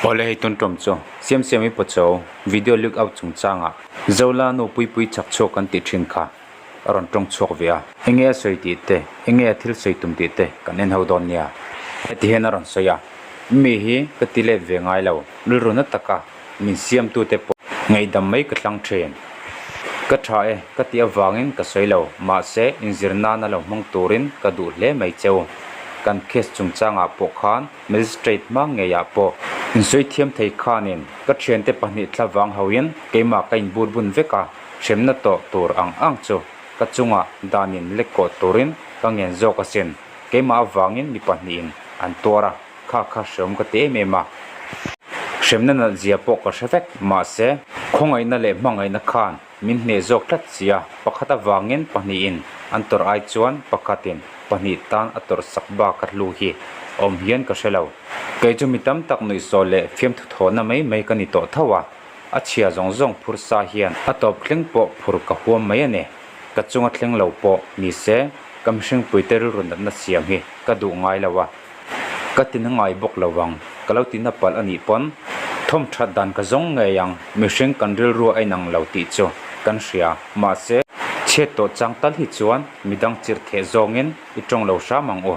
Awle hei tun tum chu Siamsiami Pacho video leak out chungchangah Zola nu Puipui chak chhuak kan tih thin kha a rawn tawng chhuak ve a. Enge a sawi tih te, enge a thil sawi tum tih te kan en ho dawn nia. Heti hian a rawn sawi a, Mi hi ka ti let ve ngai lo, rilru na taka min siamtute pawh ngaihdam mai ka thlang thin. Ka tha e, ka tih avangin ka sawi lo, mahse inzir nana lo hmang turin ka duh hle mai cheu. Kan case chungchangah pawh khan Magistrate hma ngeiah pawh insawi thiam thei khanin ka thiante pahnih thla vang hoin keimah ka inbur bun vek a, hremna tawh tur ang ang chu ka chungah danin lek kawh turin ka ngen zawk asin. Keimah avangin mi pahnihin an tuar a, kha kha hreawm ka ti em em a. Hremna nalh zia pawh ka hre vek, mahse, khawngaihna leh hmangaihna khan min hneh zawk tlat sia, pakhat avangin pahnihin an tawrh ai chuan pakhatin pahnih tan a tawrh sak bak a hlu hi awm hian ka hre lo. Kei chu mi tam tak nuihsaw leh fiamthu thawhna mai mai ka ni tawh tho a, a chhia zawng zawng phur sa hian a tawp thleng pawh phur ka huam mai a ni. Ka chunga thleng lo pawh ni se, ka mihringpuite rilru natna siam hi ka duh ngai lo a. Ka tina ngai bawk lo vang, ka lo tina palh a nih pawn thawm that dan ka zawng ngei ang, mihring kan rilru a inang lo tih chu kan hria, mahse chhiat tawh chang tal hi chuan midang chirh theh zawngin i tawng lo hram ang u.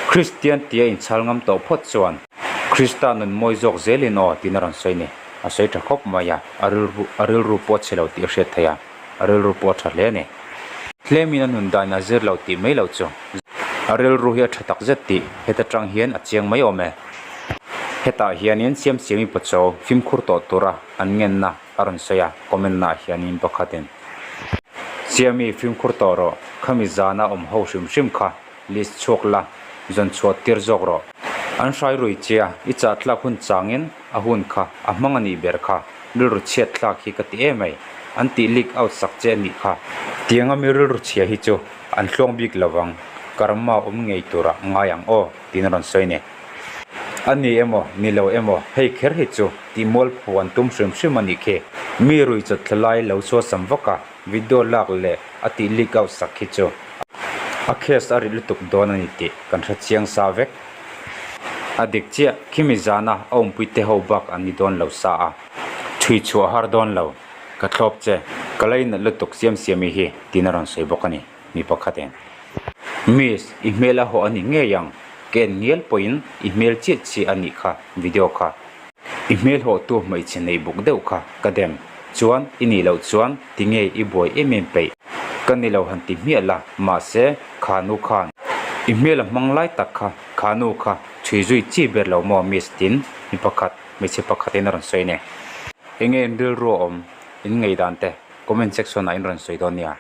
Kristian tia inchhal ngam tawh phawt chuan Krista nun mawi zawk zelin aw tiin a rawn sawi ni. A sawi tha khawp mai a, a rilru a rilru pawh a chhe lo tih a hriat theih a, a rilru pawh a tha hle a ni. Tlemin a nun dan a zir lo tih mai lo chu a rilru hi a tha tak zet tih heta tang hian a chiang mai awm e. Hetah hianin Siamsiami Pachaw fimkhur tawh tura an ngenna a rawn sawi a, comment naah hianin pakhatin, Siami fimkhur tawh rawh, khami zana awm ho hrim hrim kha list chhuak la, zawn chhuah tir zawk rawh. An hrai rui che a, i chah tlak hun changin a hun kha a hmang a nih ber kha, rilru chhiat thlak hi ka ti em ai, an tih leak out sak che a nih kha. Tianga mi rilru chhia hi chu an hluang bik lo vang, karma awm ngei turah ngai ang aw, tiin a rawn sawi ni. A ni emaw, ni lo emaw, hei kher hi chu tih mualphu an tum hrim hrim a nih khi. Mi rui chawt thla lai lo suasam vak a, video lak leh a tih leak out sak hi chu a case a rit lutuk dawn a ni tih kan hre chiang sa vek. A dik chiah, khimi zana a awmpui te ho bak an ni dawn lo sa a, chhui chhuah har dawn lo, ka thlawp che, ka lainat lutuk siam siami hi tiin a rawn sawi bawk a ni, mi pakhat in. Miss, i hmel a hawh a ni ngei ang, ka en ngial pawhin i hmel chiah chiah a nih kha video kha. I hmel hawhtu hmeichhe nei buk deuh kha ka dem chuan i nih loh chuan ti nge i buai em em peih ka ni lo han ti hmiah la mahse kha nu khan i hmel a hmang lai tak kha kha nu kha chhui zui chi ber lo maw miss tin mi pakhat hmeichhe pakhat in a rawn sawi a ni. Enge in rilru a awm in ngei dan te comment section ah in rawn sawi dawn nia.